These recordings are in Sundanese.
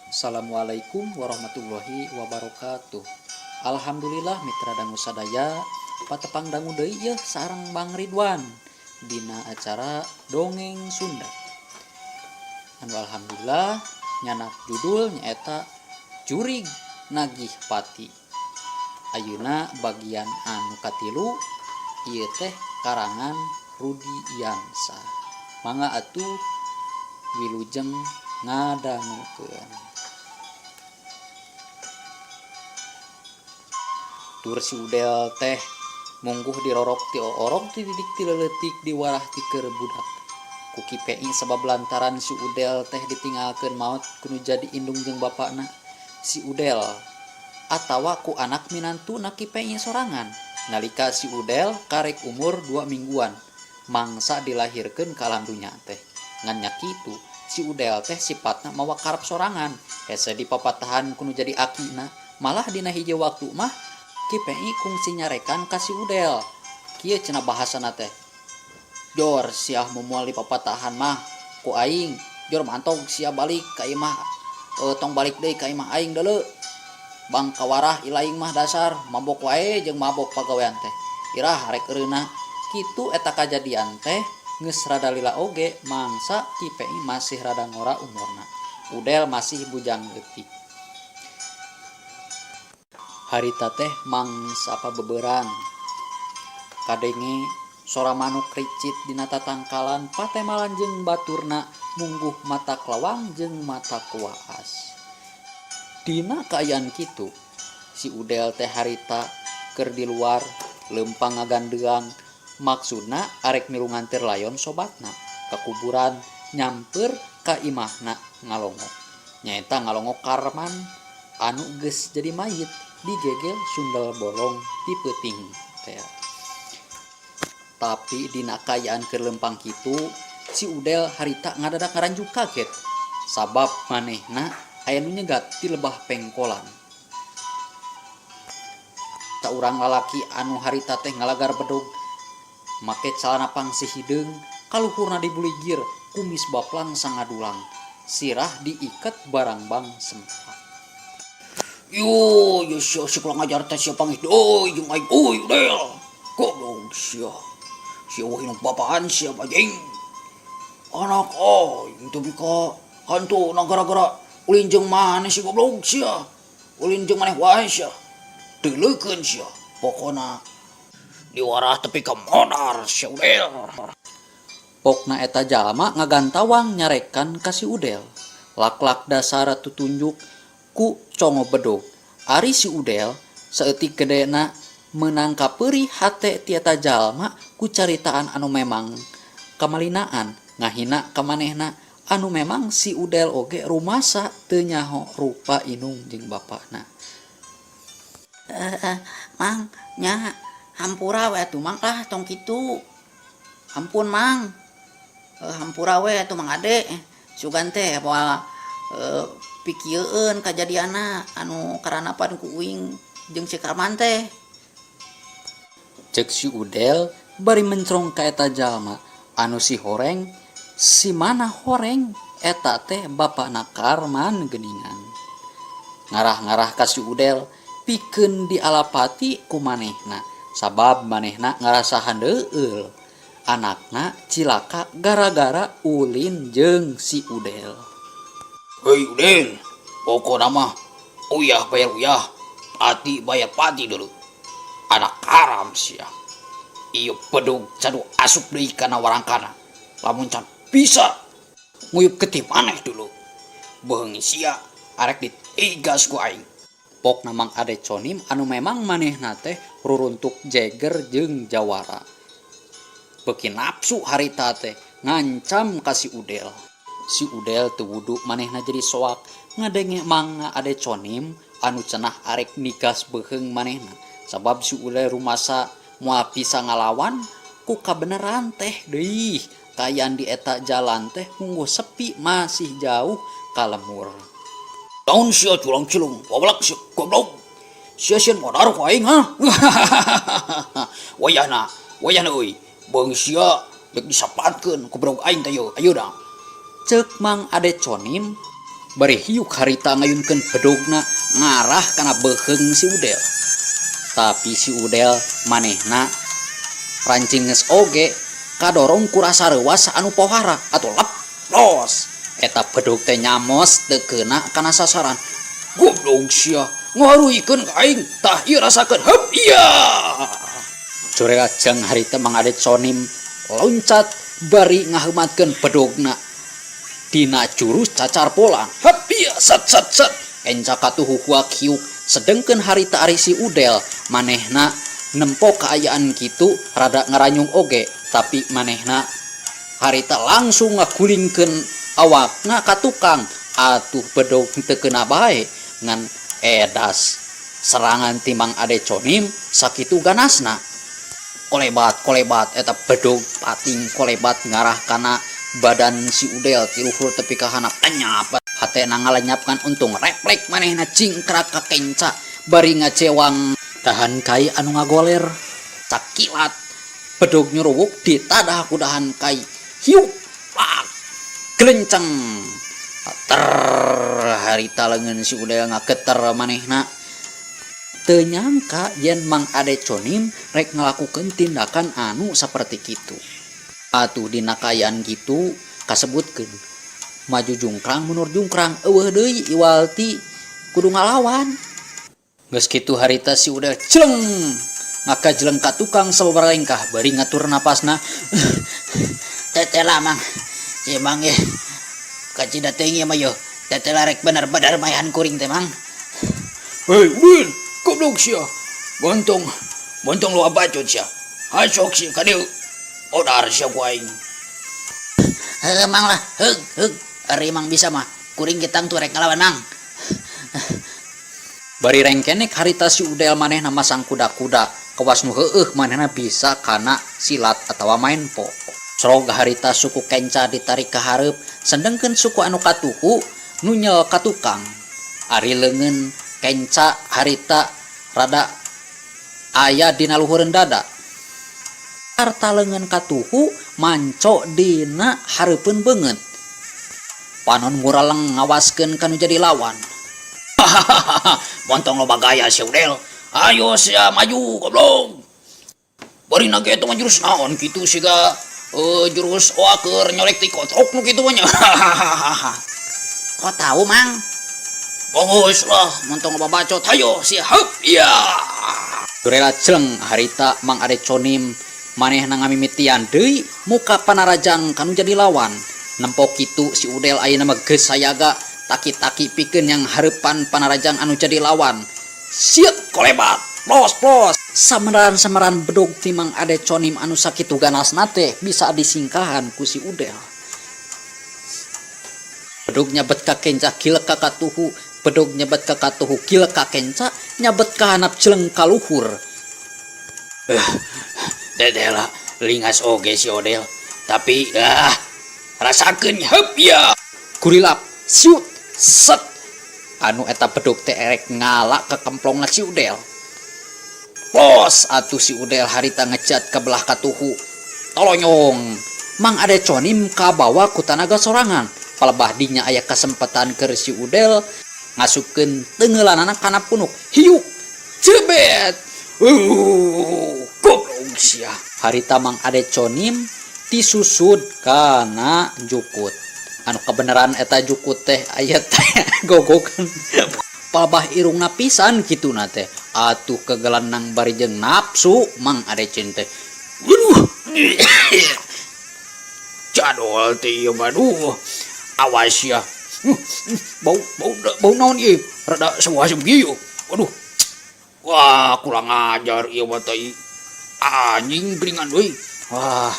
Assalamualaikum warahmatullahi wabarakatuh. Alhamdulillah mitra dangu sadaya patepang dangu deui yeuh sareng Bang Ridwan dina acara Dongeng Sunda. Anu alhamdulillah nyanak judul nyaeta Jurig Nagih Pati. Ayeuna bagian anu katilu ieu teh karangan Rudi Yansa. Mangga atuh wilujeng ngadangukeun. Tur si Udel teh mungguh dirorok ti oorog ti didik ti leuletik diwarah ti keur budak. Ku Ki Pei sabab lantaran si Udel teh ditinggalkeun maot ku nu jadi indung jeung bapana si Udel atawa ku anak minantuna Ki Pei sorangan nalika si Udel karek umur dua mingguan mangsa dilahirkeun ka alam dunya teh. Ngan nya kitu, si Udel teh sipatna mawa karep sorangan, hese dipapatahan ku nu jadi akina. Malah dina hiji waktu mah Ki Pei kungsi nyarekan ka si Udel. Kieu cenah bahasana teh, Jor siah mun moal dipapatahan mah ku aing, jor mantog sia balik ka imah tong balik deui ka imah aing deuleu. Bang kawarah ilaing mah dasar mabok wae jeung mabok pagawean teh. Irah rek eureunna. Kitu eta kajadian teh geus rada lila oge mangsa Ki Pei masih rada ngora umurna. Udel masih bujang leutik. Harita teh mangsa pabeberang. Kadenge sora manuk ricit dina tatangkalan patemalan jeung baturna mungguh matak lawang jeung matak waas. Dina kaayaan kitu, si Udel teh harita keur di luar leumpang ngagandeang, maksudna arek milu nganter layon sobatna ka kuburan nyamper ka imahna ngalongok. Nyaeta ngalongok Karman anu geus jadi mayit digegel sundel bolong ti peuting tea. Tapi dina kaayaan keur leumpang kitu, si Udel harita ngadadak ngaranjuk kaget sabab manehna aya nu nyegat ti lebah pengkolan. Saurang lalaki anu harita teh ngalagar bedog, make calana pangsi hideung, kaluhurna dibuligir, kumis baplang sangadulang, sirah diiket barangbang sempak. Yo, yo sia si kurang ajar teh sia pangih deui jeung aing euy Udel. Goblok sia. Sia wah indung bapaan sia anjing. Anak aing teu bika hantu na gara-gara ulin jeung maneh si goblok sia. Ulin jeung maneh wae sia. Deuleukeun sia. Pokona diwarah tepi ka modar sia Udel. Pokna eta jalma ngagantawang nyarekan ka si Udel. Lak-lak dasar tutunjuk ku congo bedog. Ari si Udel saeutik gedena meunang kapeurih hate ti eta jalma ku caritaan anu memang kamalinaan ngahina ka manehna anu memang si Udel oge rumasa teu nyaho rupa indung jeung bapana. Mang, nya hampura we atuh Mang lah tong kitu. Ampun Mang. Hampura we atuh Mang Ade. Sugan teh moal pikieun kajadianna anu karanapan ku uing jeung si Karman teh. Cek si Udel bari mencrong ka eta jalma anu si horeng si mana horeng eta teh bapana Karman geuningan. Ngarah-ngarah ka si Udel pikeun dialapati ku manehna sabab manehna ngarasa handeueul anakna cilaka gara-gara ulin jeung si Udel. Hei Udel, pokona mah uyah bayar uyah, pati bayar pati dulu. Anak haram sia. Ieu bedug cadu asup deui kana warangkana. Lamun can bisa nguyup getih maneh dulu. Beheung sia arek ditigas ku aing. Pokna Mang Ade Conim anu memang manehna teh ruruntuk jeger jeung jawara. Beuki napsu harita teh ngancam ka si Udel. Si Udel teu wudu manehna jadi soak ngadenge Mang Ade Conim anu cenah arek nigas beuheung manehna sabab si Udel rumasa moal bisa ngalawan ku kabeneran teh deui kaayaan di eta jalan teh mungguh sepi masih jauh ka lemur. Naon sia culang cilung wablak sia goblok. Sia sieun modar ku aing ha. Wayahna, wayahna euy. Beung sia dek disapatkeun ku bedog aing teh yeuh ayeuna. Ceuk Mang Ade Conim Bari hiuk harita ngayunkeun bedogna ngarah kana beuheung si Udel. Tapi si Udel manehna rancing geus oge kadorong ku rasa reuas anu pohara atuh lep los eta bedog teh nyamos teu keuna kana sasaran. Goblog sia ngaruikeun ka aing tah ieu rasakeun heup iya. Curelajeng harita Mang Ade Conim loncat bari ngaheumatkeun bedogna. Dina jurus cacar polang. Hap iya sat sat sat. Kenca katuhu huak hiuk sedengkeun harita ari si Udel manehna nempo kaayaan kitu rada ngaranyung oge tapi manehna harita langsung ngagulingkeun awakna ka tukang atuh bedog teu keuna bae ngan edas serangan ti Mang Ade Conim sakitu ganasna. Kolebat kolebat eta bedog pating kolebat ngarah kana badan si Udel ti luhur tepi ka handap lenyap hatena ngalenyap ngan untung reflek manehna cingkrak ka kenca bari ngacewang dahan kai anu ngagoler sakilat bedog nyuruwuk ditadah ku dahan kai hiuk pak gelenceng terr harita leungeun si Udel ngageter manehna. Teu nyangka yen Mang Ade Conim rek ngalakukeun tindakan anu saperti kitu. Atuh dina kaayaan kitu kasebutkeun maju jungkrang mundur jungkrang eueuh deui iwal ti kudu ngalawan. Geus kitu harita si Udel jleng ngakajleng ka tukang sababaraha lengkah bari ngatur napasna. Teteh lah mang, si mang ye kacida teuing ieu mah yeuh, teteh lah rek bener-bener mayan kuring teh mang. Hei Udin, goblok sia, bontong bontong loba bacot sia, hasok sia ka dieu, odar sia ku aing. Heuh mang lah, heug heug, ari mang bisa mah kuring ge tangtu rek ngalawan mang. Bari rengkenek harita si Udel manehna masang kuda-kuda, kawas nu heueuh manehna bisa kana silat atawa maen po. Srog harita suku kenca ditarik ka hareup, sendengkeun suku anu katuhu nunyel ka tukang. Ari leungeun kenca harita rada aya dina luhureun dada. Sarta leungeun katuhu manco dina hareupeun beungeut. Panon nguraleng ngawaskeun ka nu jadi lawan. Hahaha, montong loba gaya sia Udel. Ayo sia maju goblok. Bari na ge eta mah jurus naon kitu siga jurus oa keur nyolek ti kotrok nu kitu mah nya. Hahaha. Kok tahu mang? Bagus lah, montong loba bacot. Hayo sia heup iya. Durela jleng harita Mang Ade Conim manehna ngamimitian deui muka panarajang ka nu jadi lawan. Nempo kitu si Udel ayeuna mah geus sayaga taki-taki pikeun yang hareupan panarajang anu jadi lawan. Siet kolebat, plos plos. Sameran-sameran bedog ti Mang Ade Conim anu sakitu ganasna teh bisa disingkahan ku si Udel. Bedog nyabet ka kenca gilek ka katuhu, bedog nyabet ka katuhu gilek ka kenca, nyabet ka handap jleng ka luhur. Dedeh lah, lingas oge si Odel. Tapi ah, rasakeun heup ya. Gurilap, siut, set. Anu eta bedog teh erek ngala ka kemplongna si Udel. Plos atuh si Udel harita ngejat ka belah katuhu. Tolonyong. Mang Ade Conim kabawa ku tanaga sorangan. Palebah dinya aya kasempatan keur si Udel ngasupkeun teungeulanana kana punuk. Hiuk. Jebet. Goblok sia. Harita Mang Ade Conim tisusud kana jukut. Anu kebenaran eta jukut teh aya teh gogokan. Palebah irungna pisan kituna teh. Atuh kegelenang bari jeung nafsu Mang Ade Conim teh. Waduh. Jadol teh ieu mah duh. Awas ya. Bau bau bau naon ieu? Rada seuaseup kieu. Waduh. Wah, kurang ajar ieu mah teh. Anjing geringan deui. Wah.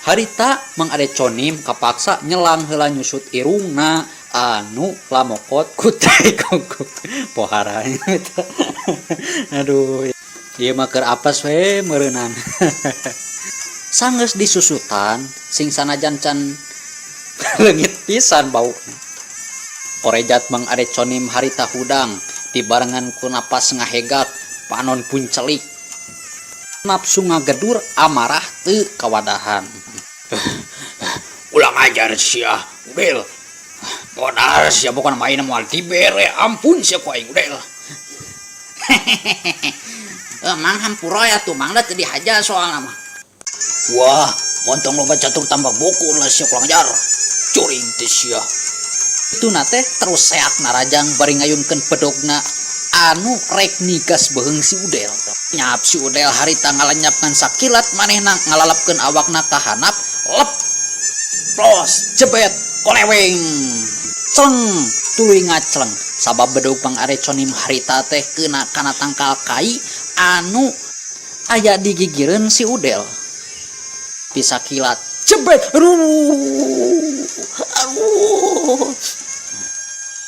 Harita Mang Ade Conim kapaksa nyelang heula nyusut irungna anu lamokot ku tai gogok. Pohara eta. Aduh. Ieu mah keur apes we meureunan. Sanggeus disusutan sing sanajan can leungit pisan bauna. Korejat Mang Ade Conim harita hudang dibarengan ku napas ngahegak panon puncelik. Nafsu ngagedur amarah teu kawadahan. Ulang ajar sia, Udel. Modal sia bukan main moal dibere, ampun sia ku aing Udel. Mang hampura ya tuh mang da teu dihaja soalna mah. Wah, montong loba catur tambah buku lah sia kurang ajar. Curing teh sia. Tuna teh terus seak narajang bari ngayunkeun pedogna anu rek nigas beheung si Udel. Nyap si Udel harita ngalenyap ngan sakilat manehna ngalalapkeun awakna ka handap lep plos jebet koleweng cleng tuluy ngacleng sabab bedog Mang Ade Conim harita teh keuna kana tangkal kai anu aya di gigireun si Udel. Pisakilat jebet aduh aduh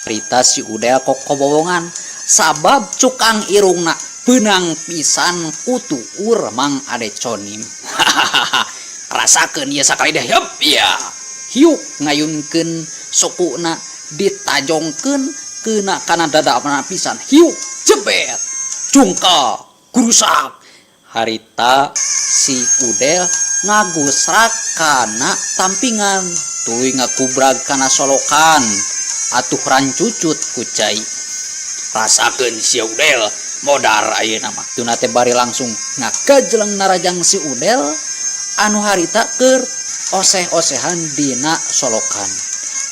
harita si Udel kokobowongan sabab cukang irungna beunang pisan ku tuur Mang Ade Conim. Hahaha rasakeun ieu sakali deh yeup iya hiuk ngayunkeun sukuna ditajongkeun keuna kana dadana pisan hiuk jebet jungkal gurusak harita si Udel ngagusrak kana tampingan tuluy ngakubrag kana solokan atuh rancucut ku cai. Rasakeun sia Udel modar ayeuna mah. Tuna teh bari langsung ngagajeleng narajang si Udel anu harita keur oseh-osehan dina solokan.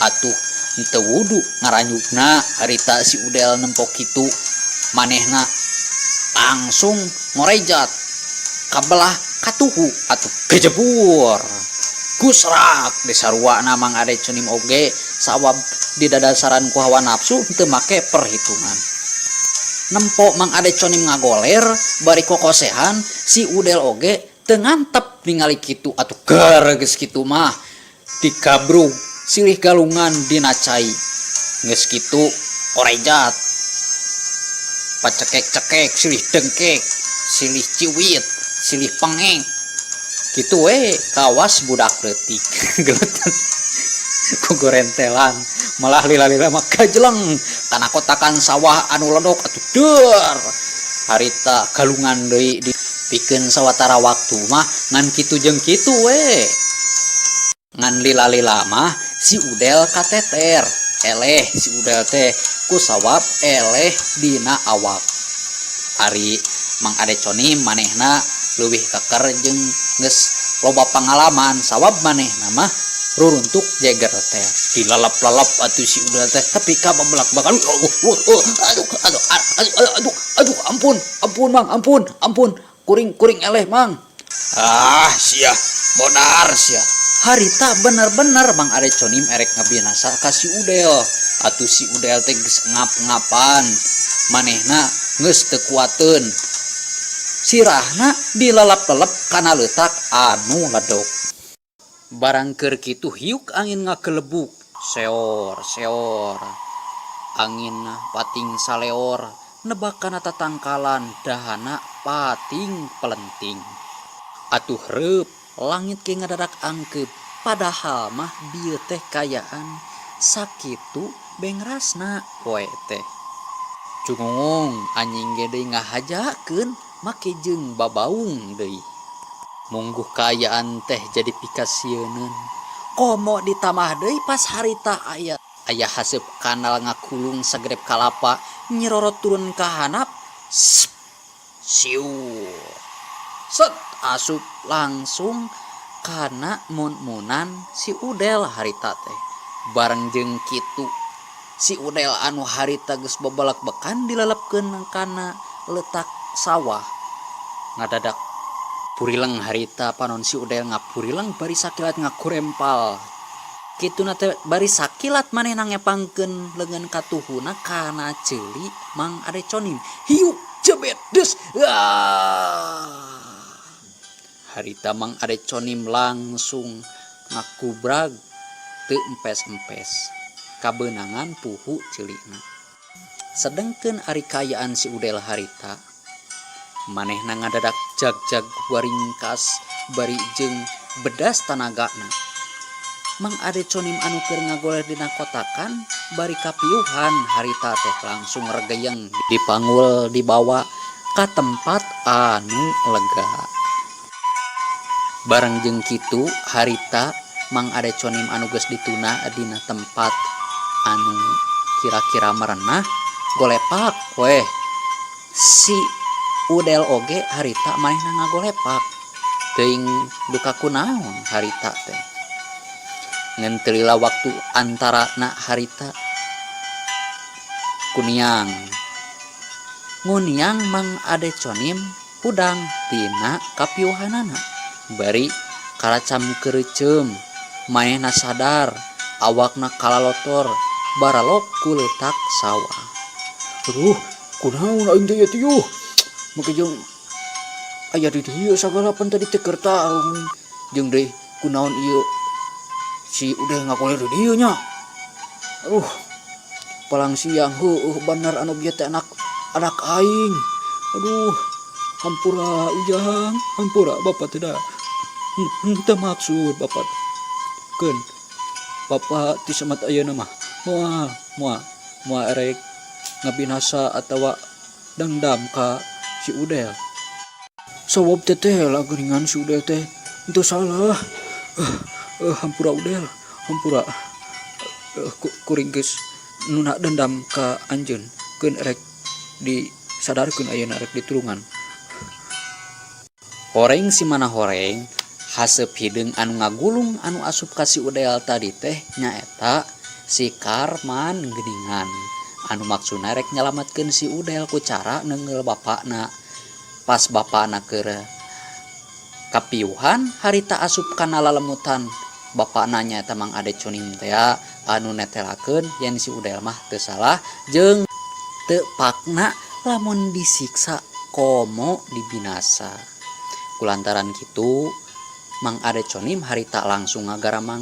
Atuh henteu wudu ngaranyugna harita si Udel nempo kitu manehna langsung ngorejat kabelah katuhu atuh gejebur gusrak disarua Mang Ade Conim oge sawab didadasaran ku hawa nafsu teu make perhitungan. Nempo Mang Ade Conim ngagoler bari kokosehan si Udel oge teu ngantep ningali kitu atuh gar geus kitu mah digabrug silih galungan dina cai geus kitu korejat pacekek-cekek silih dengkek silih ciwit silih pengeng kitu we kawas budak leutik gelut ku gorentelan malah lila-lila mah gajeleng kana kotakan sawah anu ledok atuh deur harita galungan deui dipikeun sawatara waktu mah ngan kitu jeung kitu we ngan lila-lila mah si Udel kateter eleh si Udel teh ku sawab eleh dina awak. Ari Mang Ade Conim manehna leuwih keker jeung geus loba pangalaman sawab manehna mah ruruntuk jeger teh dilalap-lalap atuh si Udel teh tapi ka babelak-bakan aduh aduh aduh aduh aduh ampun ampun mang ampun ampun kuring kuring eleh mang. Ah sia modar sia. Harita bener-bener Mang Ade Conim erek ngabinasa ka si Udel atuh si Udel teh geus ngap-ngapan manehna geus teu kuateun sirahna dilalap-lalap kana leutak anu ledok. Barang keur kitu hiuk angin ngagelebuk seor seor angin pating saleor nebak kana tatangkalan dahana pating pelenting. Atuh reup langit ge ngadadak angkeup padahal mah bieu teh kaayaan sakitu bengrasna poe teh. Cungungung anjing ge deui ngahajakeun make jeung babaung deui. Mungguh kaayaan teh jadi pikasieuneun. Komo ditambah deui pas harita aya aya haseup kanal ngakulung sagerep kalapa nyirorot turun ka handap sep siur set asup langsung kana mun-munan si Udel harita teh. Bareng jeung kitu si Udel anu harita geus babalak-bekan dilelepkeun kana letak sawah ngadadak purileng harita panon si Udel ngapurileng bari sakilat ngakurempal kituna teh bari sakilat manehna ngepangkeun leungeun katuhuna kana ceuli Mang Ade Conim hiuk jebet des ah. Harita Mang Ade Conim langsung ngakubrag teu empes-empes kabeunangan puhu ceulina. Sedengkeun ari kaayaan si Udel harita manehna ngadadak jag-jag waringkas bari jeung bedas tanagana. Mang Ade Conim anu keur ngagoler dina kotakan bari kapiuhan harita teh langsung regeyeng dipanggul dibawa ka tempat anu lega. Bareng jeung kitu harita Harita Mang Ade Conim anu geus dituna dina tempat anu kira-kira merenah golepak weh si Udel oge harita manehna ngagolepak teuing duka kunaon harita teh ngan teu lila waktu antarana harita kuniang nguniang Mang Ade Conim hudang tina kapiuhanana bari karacam kereuceum manehna sadar awakna kalalotor baralok ku leutak sawah. Aduh, kunaon aing teh ieu teh yuh. Make jeung aya di dieu sagala pan tadi teh keur tarung. Jeung deui kunaon ieu si Udel ngagoler di dieu nya. Aduh, palang siang heueuh banar anu bieu teh anak anak aing. Aduh, hampura Ujang, hampura bapak teh da. Henteu maksud bapak. Keun bapak ti samat ayeuna mah moal moal moal erek ngabinasa atawa dangdam ka si Udel. Sawab teteh lah geuningan si Udel teh henteu salah. Hampura Udel, hampura. Kuring geus nuna dendam ka anjeun, keun erek disadarkeun ayeuna erek ditulungan. Horeng si mana horeng haseup hideung anu ngagulung anu asup ka si Udel tadi teh nyaeta si Karman geuningan anu maksudna rek nyalametkeun si Udel ku cara neungeul bapakna. Pas bapakna keur kapiuhan harita asup kana lalemutan bapakna nyaeta Mang Ade Conim tea anu netelakeun yen si Udel mah teu salah jeung teu pakna lamun disiksa komo dibinasa. Kulantaran kitu Mang Ade Conim harita langsung ngagaramang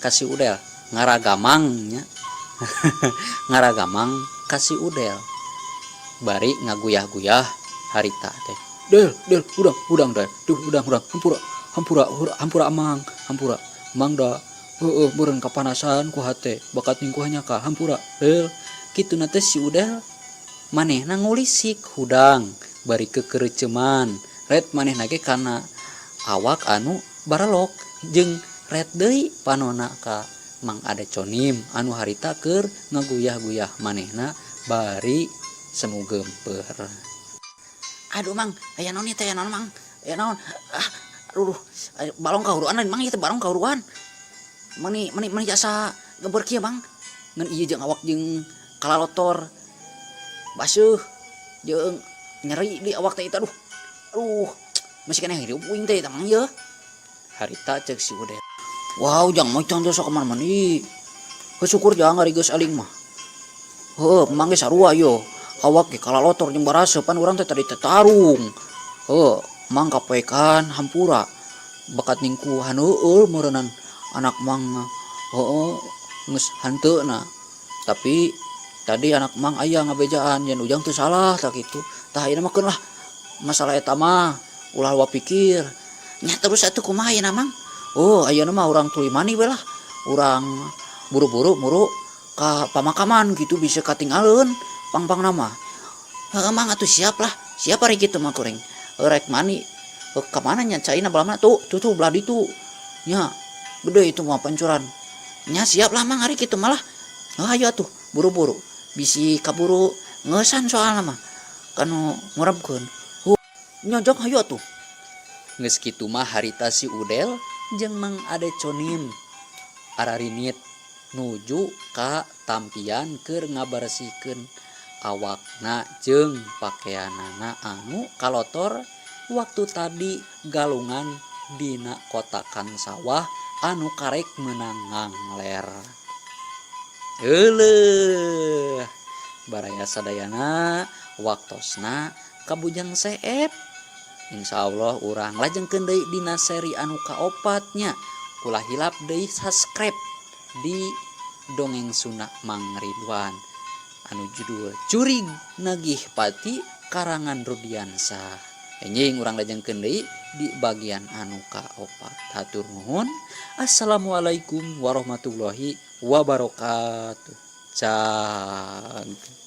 ka si Udel, ngaragamang nya. Ngaragamang ka si Udel. Bari ngaguyah-guyah harita teh. Del, del, hudang, hudang del. Duh, hudang, hudang. Hampura, hampura, hampura amang, hampura. Mang da heueuh meureun kapanasan ku hate, bakat ningkuh ka hampura. Del, kituna teh si Udel manehna ngulisik hudang bari kekereceman ret manehna ge kana awak anu barelok jeung ret deui panona ka Mang Ade Conim anu harita keur ngaguyah-guyah manehna bari semu geumpeur. Aduh Mang, aya naon ieu teh, aya naon Mang? Aya naon? Ah, aduh, balong kahuruan lain Mang ieu teh balong kahuruan. Mani mani mani jasa geumpeur kieu Mang. Ngan ieu jeung awak jeung kalalotor baseuh jeung nyeri di awak teh aduh. Aduh, masih keneh hirup uing teh Mang ieu. Harita ceuk si Udel. Wow, jang mah tong sok kamana mani. Syukur jang ari geus aling mah. Heuh, mang ge sarua yo. Awak ge kalalotor jeung baraseuh pan urang teh tadi teh tarung. Heuh, mang kapoekan hampura. Bakat ningkuhan heueuh meureunan anak mang heueuh geus hanteuna. Tapi tadi anak mang aya ngabejaan yen Ujang teu salah tah kitu. Tah ayeuna mah keun lah masalah eta mah ulah loba pikir. Nya terus atuh kumaha ayeuna Mang? Oh, ayeuna mah urang tuluy mani we lah. Urang buru-buru muru ka pamakaman gitu bisa katinggalin pang-pangna mah. Heuh Mang atuh siap lah. Siap ari kitu mah kuring. Rek mani ka mana nya caina belah mana tuh tuh tuh belah ditu. Nya gede itu mah pancuran. Nya siap lah Mang ari kitu mah lah. Heuh hayu atuh buru-buru bisi kaburu ngeusan soalna mah kanu ngurebkeun. Nya jang hayu atuh. Geus kitu mah harita si Udel jeung Mang Ade Conim ararinit nuju ka tampian keur ngabersihkeun awakna jeung pakeanana anu kalotor waktu tadi galungan dina kotakan sawah anu karek meunang ngangler. Euleuh, baraya sadayana waktosna ka Bujang Seep. Insyaallah urang lajengkeun deui dina seri anu kaopatnya. Ulah hilap deui subscribe di Dongeng Sunda Mang Ridwan anu judul Curig Nagih Pati karangan Rudiansah. Enjing urang lajengkeun deui di bagian anu kaopat. Hatur nuhun. Assalamualaikum warahmatullahi wabarakatuh. Cag.